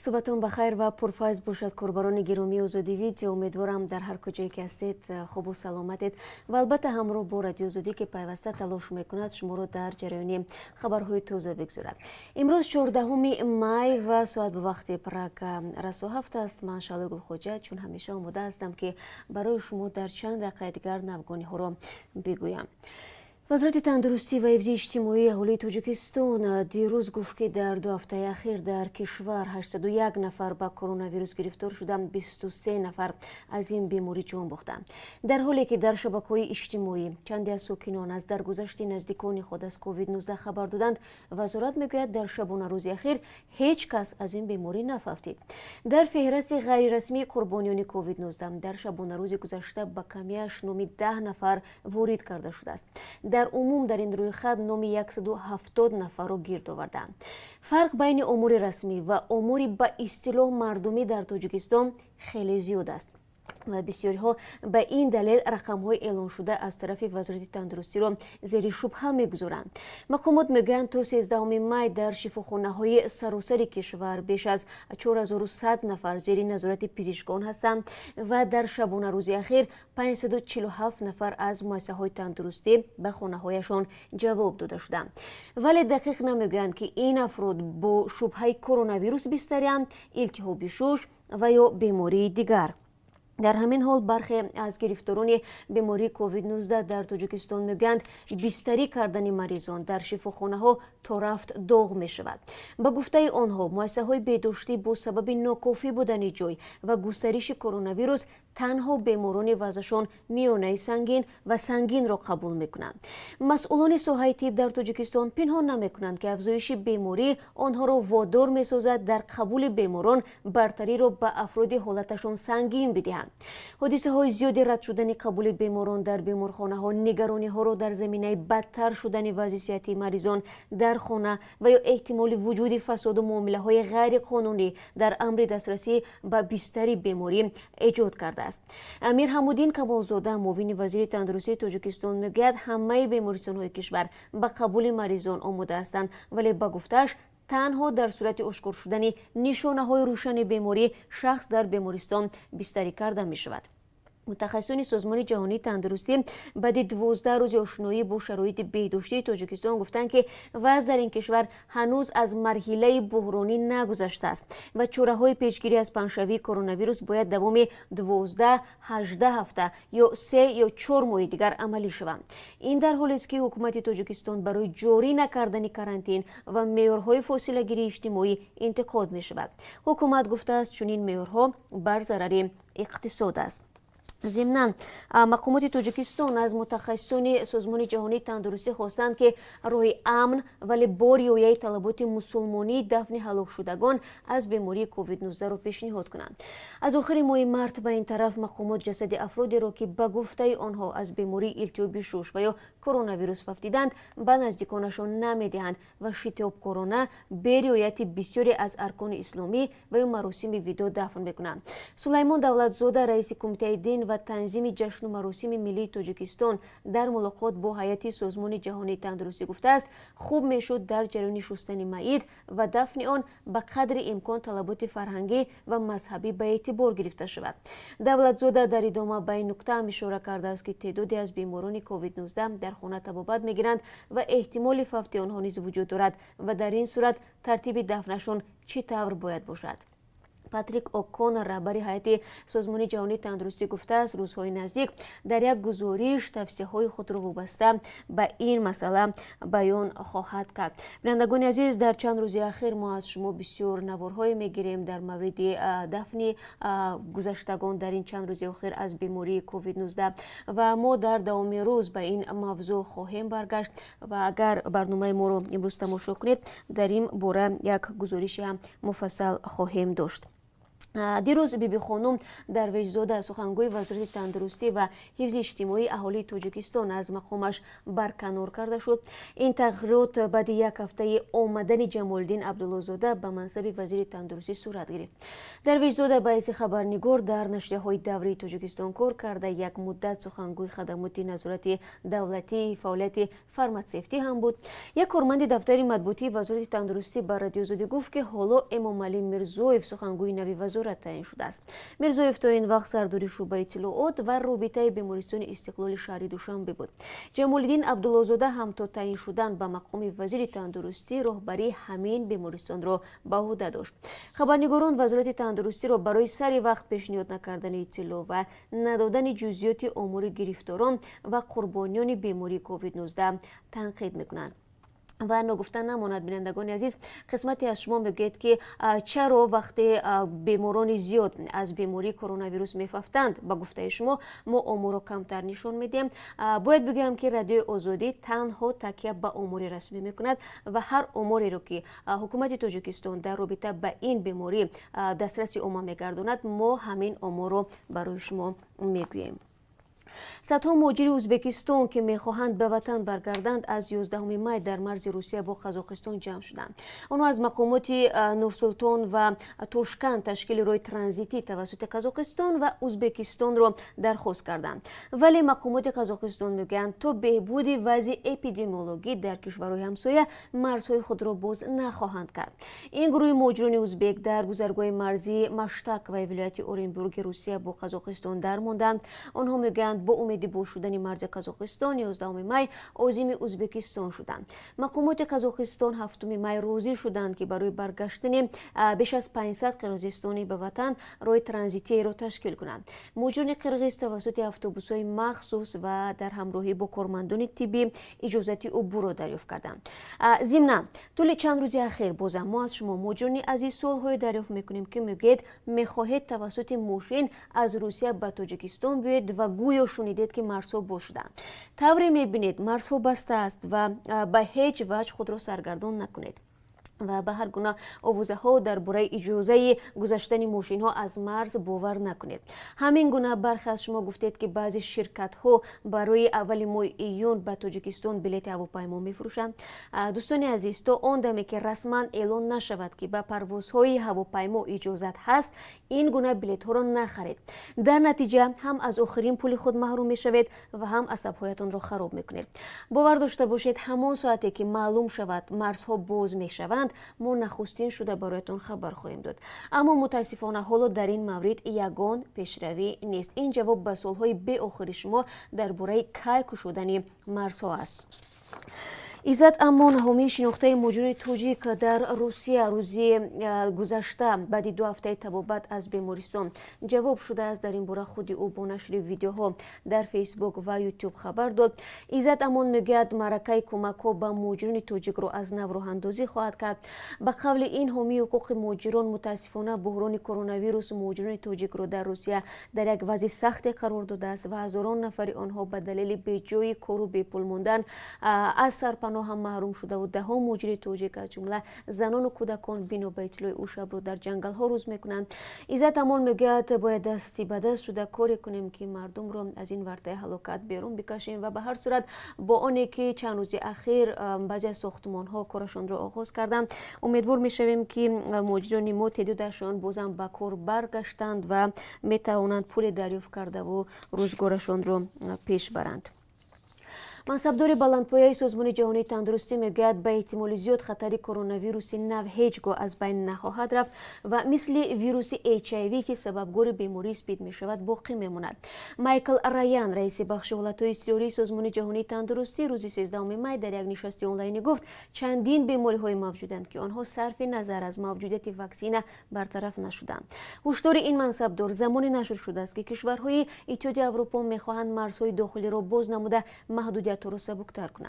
Субҳатон бахайр ва пурфайз бошад, корбарони гиромии Озодӣ Видео. Умедворам, дар ҳар куҷое ки ҳастед, хубу саломатед ва албатта ҳамроҳ бо Радиои Озодӣ, ки пайваста талош мекунад шуморо дар ҷараёни хабарҳои тоза бигзорад. Имрӯз 14 май ва соат ба вақти Прага расо 7 аст. Ман, Шаҳлои Гулхоҷа, чун ҳамеша омода ҳастам, ки барои шумо дар чанд дақиқаи дигар навгониҳоро бигӯям. Вазорати тандурустӣ ва ҳифзи иҷтимоии аҳолии Тоҷикистон дирӯз гуфт, ки дар 2 ҳафтаи ахир дар кишвар 801 нафар ба коронавирус гирифтор шуданд, 23 нафар аз ин беморӣ ҷон бохтанд. Дар ҳоле ки дар шабакаҳои иҷтимоӣ чанде аз сокинон аз даргузашти наздикони худ аз COVID-19 хабар доданд, вазорат мегӯяд, дар шабонарӯзи ахир ҳеҷ кас аз ин беморӣ нафавтид. Дар феҳрасти ғайрирасмии қурбониёни COVID-19 дар шабонарӯзи гузашта ба камиаш номи 10 нафар ворид карда шудааст. Дар умум дар ин рӯйхат номи 170 нафарро гирд оварданд. Фарқ байни омори расмӣ ва омори ба истилоҳ мардумӣ дар Тоҷикистон хеле зиёд аст ва бисёриҳо ба ин далел рақамҳои эълоншуда аз тарафи Вазорати тандурустиро зери шубҳа мегузоранд. Мақомот мегӯянд, то 13 май дар шифохонаҳои саросари кишвар беш аз 4100 нафар зери назорати пизишкон ҳастанд ва дар шабонарӯзи ахир 547 нафар аз муассисаҳои тандурустӣ ба хонаҳояшон ҷавоб дода шуданд, вале дақиқ намегӯянд, ки ин афрод бо шубҳаи коронавирус бистарианд, илтиҳоби шуш ва ё бемории дигар. Дар ҳамин ҳол, бархе аз гирифторони бемории COVID-19 дар Тоҷикистон мегӯянд, бистарӣ кардани маризон дар шифохонаҳо то рафт доғ мешавад. Ба гуфтаи онҳо, муассисаҳои беҳдоштӣ бо сабаби нокофӣ будани ҷой ва густариши коронавирус танҳо беморони вазъашон миёнаи сангин ва сангинро қабул мекунанд. Масъулони соҳаи тиб дар Тоҷикистон пинҳон намекунанд, ки афзоиши беморӣ онҳоро водор месозад дар қабули беморон бартариро ба афроди ҳолаташон сангин бидиҳанд. Ҳодисаҳои зиёди рад шудани қабули беморон дар беморхонаҳо нигарониҳоро дар заминаи бадтар шудани вазъи сиҳатии маризон дар хона ва ё эҳтимоли вуҷуди фасоду муомилаҳои ғайриқонунӣ дар амри дастрасӣ ба бистари беморӣ эҷод кардааст. Мирҳамуддин Камолзода, муовини вазири тандурустии Тоҷикистон, мегӯяд, ҳамаи бемористонҳои кишвар ба қабули маризон омода ҳастанд, вале, ба гуфтааш, танҳо дар сурати ошкор шудани нишонаҳои рӯшани беморӣ шахс дар бемористон бистарӣ карда мешавад. Мутахассисони Созмони ҷаҳонии тандурустӣ баъди 12 рӯзи ошноӣ бо шароити беҳдоштии Тоҷикистон гуфтанд, ки вазъ дар ин кишвар ҳанӯз аз марҳилаи буҳронӣ нагузаштааст ва чораҳои пешгирӣ аз паҳншавии коронавирус бояд давоми 12-18 ҳафта ё 3 ё 4 моҳи дигар амалӣ шаванд. Ин дар ҳолест, ки ҳукумати Тоҷикистон барои ҷорӣ накардани карантин ва меъёрҳои фосилагирии иҷтимоӣ интиқод мешавад. Ҳукумат гуфтааст, чунин меъёрҳо бар зарари иқтисод аст. Зимнан, мақомоти Тоҷикистон аз мутахассисони Созмони ҷаҳонии тандурустӣ хостанд, ки роҳи амн, вале бо риояи талаботи мусулмонии дафни ҳалокшудагон аз бемории COVID-19-ро пешниҳод кунанд. Аз охири моҳи март ба ин тараф мақомот ҷасади афродеро, ки ба гуфтаи онҳо аз бемории илтиҳоби шуш ва ё коронавирус фавтиданд, ба наздиконашон намедиҳанд ва шитобкорона, бе риояти бисёре аз аркони исломӣ ва ё маросими видо дафн мекунанд. Сулаймон Давлатзода, раиси Кумитаи дин ва танзими ҷашну маросими миллии Тоҷикистон, дар мулоқот бо ҳайати Созмони ҷаҳонии тандурустӣ гуфтааст, хуб мешуд дар ҷараёни шустани маит ва дафни он ба қадри имкон талаботи фарҳангӣ ва мазҳабӣ ба эътибор гирифта шавад. Давлатзода дар идома ба ин нукта ҳам ишора кардааст, ки теъдоде аз беморони COVID-19 дар хона табобат мегиранд ва эҳтимоли фавти онҳо низ вуҷуд дорад ва дар ин сурат тартиби дафнашон чӣ тавр бояд бошад. Патрик О'Коннор, раҳбари ҳайати Созмони ҷаҳонии тандурустӣ, гуфтааст, рӯзҳои наздик дар як гузориш тавсияҳои худро вобаста ба ин масъала баён хоҳад кард. Бинандагони азиз, дар чанд рӯзи ахир мо аз шумо бисёр наворҳое мегирем дар мавриди дафни гузаштагон дар ин чанд рӯзи охир аз бемории COVID-19 ва мо дар давоми рӯз ба ин мавзӯъ хоҳем баргашт ва агар барномаи моро имрӯз тамошо кунед, дар ин бора як гузориши ҳам муфассал хоҳем дошт. Дирӯз Бибихонум Дарвешзода, сухангӯи Вазорати тандурустӣ ва ҳифзи иҷтимоии аҳолии Тоҷикистон, аз мақомаш барканор карда шуд. Ин тағйирот баъди як ҳафтаи омадани Ҷамолиддин Абдуллозода ба мансаби вазири тандурустӣ сурат гирифт. Дарвешзода ба ҳайси хабарнигор дар нашрияҳои даврии Тоҷикистон кор карда, як муддат сухангӯи хадамоти назорати давлатии фаъолияти фарматсевтӣ ҳам буд. Як корманди дафтари матбуотии Вазорати тандурустӣ ба Радиозодӣ гуфт, ки ҳоло Эмомалӣ Мирзоев сухангӯи нави вазорат таъин шудааст. Мирзоев то ин вақт сардори шӯъбаи иттилоот ва робитаи бемористони Истиқлоли шаҳри Душанбе буд. Ҷамолиддин Абдуллозода ҳам то таъин шудан ба мақоми вазири тандурустӣ роҳбарии ҳамин бемористонро ба ӯҳда дошт. Хабарнигорон Вазорати тандурустиро барои сари вақт пешниҳод накардани иттилоъ ва надодани ҷузъиёти омори гирифторон ва қурбониёни бемории COVID-19 танқид мекунанд. Ва ногуфта намонад, бинандагони азиз, қисмате аз шумо мегӯед, ки чаро вақте беморони зиёд аз бемории коронавирус мефавтанд, ба гуфтаи шумо, мо оморро камтар нишон медиҳем. Бояд бигӯям, ки Радиои Озодӣ танҳо такя ба омори расмӣ мекунад ва ҳар омореро, ки ҳукумати Тоҷикистон дар робита ба ин беморӣ дастраси омма мегардонад, мо ҳамин оморро барои шумо мегӯем. Садҳо муҳоҷири Ӯзбекистон, ки мехоҳанд ба ватан баргарданд, аз 11 май дар марзи Русия бо Қазоқистон ҷамъ шуданд. Онҳо аз мақомоти Нурсултон ва Тошканд ташкили роҳи транзитӣ тавассути Қазоқистон ва Ӯзбекистонро дархост карданд, вале мақомоти Қазоқистон мегӯянд, то беҳбуди вазъи эпидемиологӣ дар кишварҳои ҳамсоя марзҳои худро боз нахоҳанд кард. Ин гурӯҳи муҳоҷирони ӯзбек дар гузаргоҳи марзии Маштаковаи вилояти Оренбурги Русия бо Қазоқистон дармонданд. Онҳо мегӯянд, бо умеди боз шудани марзи Қазоқистон 11 май озими Ӯзбекистон шуданд. Мақомоти Қазоқистон 7 май розӣ шуданд, ки барои баргаштани беш аз 500 қирғизистонӣ ба ватан роҳи транзитиеро ташкил кунанд. Муҳоҷирони қирғиз тавассути автобусҳои махсус ва дар ҳамроҳӣ бо кормандони тиббӣ иҷозати убурро дарёфт карданд. Зимнан, тӯли чанд рӯзи ахир бозам мо аз шумо, муҳоҷирони азиз, суолҳое дарёфт мекунем, ки мегӯед, мехоҳед тавассути мошин аз Русия ба Тоҷикистон биёед ва гӯё шунидед, ки марзҳо боз шуданд. Тавре мебинед, марзҳо баста аст ва ба ҳеҷ ваҷҳ худро саргардон накунед ва ба ҳар гуна овозаҳо дар бораи иҷозаи гузаштани мошинҳо аз марз бовар накунед. Ҳамин гуна бархе аз шумо гуфтед, ки баъзе ширкатҳо барои аввали моҳи июн ба Тоҷикистон билети ҳавопаймо мефурӯшанд. Дӯстони азиз, то он даме ки расман эълон нашавад, ки ба парвозҳои ҳавопаймо иҷозат ҳаст, ин гуна билетҳоро нахаред. Дар натиҷа ҳам аз охирин пули худ маҳрум мешавед ва ҳам асабҳоятонро хароб мекунед. Бовар дошта бошед, ҳамон соате ки маълум шавад, марзҳо боз мешаванд, мо нахустин шуда бароятон хабар хоҳем дод. Аммо мутаассифона, ҳоло дар ин маврид ягон пешравӣ нест. Ин ҷавоб ба суолҳои беохири шумо дар бораи кай кушодани марзҳо аст. Иззат Амон, ҳомии шинохтаи муҳоҷирони тоҷик дар Русия, рӯзи гузашта баъди 2 ҳафтаи табобат аз бемористон ҷавоб шудааст. Дар ин бора худи ӯ бо нашри видеоҳо дар Фейсбук ва Ютуб хабар дод. Иззат Амон мегӯяд, маъракаи кӯмакҳо ба муҳоҷирони тоҷикро аз нав роҳандозӣ хоҳад кард. Ба қавли ин ҳомии ҳуқуқи муҳоҷирон, мутаассифона, буҳрони коронавирус муҳоҷирони тоҷикро дар Русия дар як вазъи сахте қарор додааст ва ҳазорон нафари онҳо ба далели беҷои кору бепул мондан аз сарпаноҳ ҳам маҳрум шудаву даҳо муҳоҷири тоҷик, аз ҷумла занону кӯдакон, бино ба иттилои ӯ, шабро дар ҷангалҳо рӯз мекунанд. Иззат Амон мегӯяд, бояд дасти ба даст шуда коре кунем, ки мардумро аз ин вартаи ҳалокат берун бикашем. Ва ба ҳар сурат, бо оне ки чанд рӯзи ахир баъзе аз сохтмонҳо корашонро оғоз карданд, умедвор мешавем, ки муҳоҷирони мо теъдодашон бозам ба кор баргаштанд ва метавонанд пуле дарёфт кардаву рӯзгорашонро пеш баранд. Мансабдори баландпояи Созмони ҷаҳонии тандурустӣ мегӯяд, ба эҳтимоли зиёд хатари коронавируси нав ҳеҷ гоҳ аз байн нахоҳад рафт ва мисли вируси HIV, ки сабабгори бемории СПИД мешавад, боқӣ мемонад. Майкл Раян, раиси бахши ҳолатҳои изтирории Созмони ҷаҳонии тандурустӣ, рӯзи 13 май дар як нишасти онлайнӣ гуфт, чандин бемориҳое мавҷуданд, ки онҳо сарфи назар аз мавҷудияти ваксина бартараф нашуданд. Ҳушдори ин мансабдор замоне нашр шудааст, ки кишварҳои Иттиҳоди Аврупо мехоҳанд марзҳои дохилиро боз намуда, маҳдудиятҳоро сабуктар кунанд.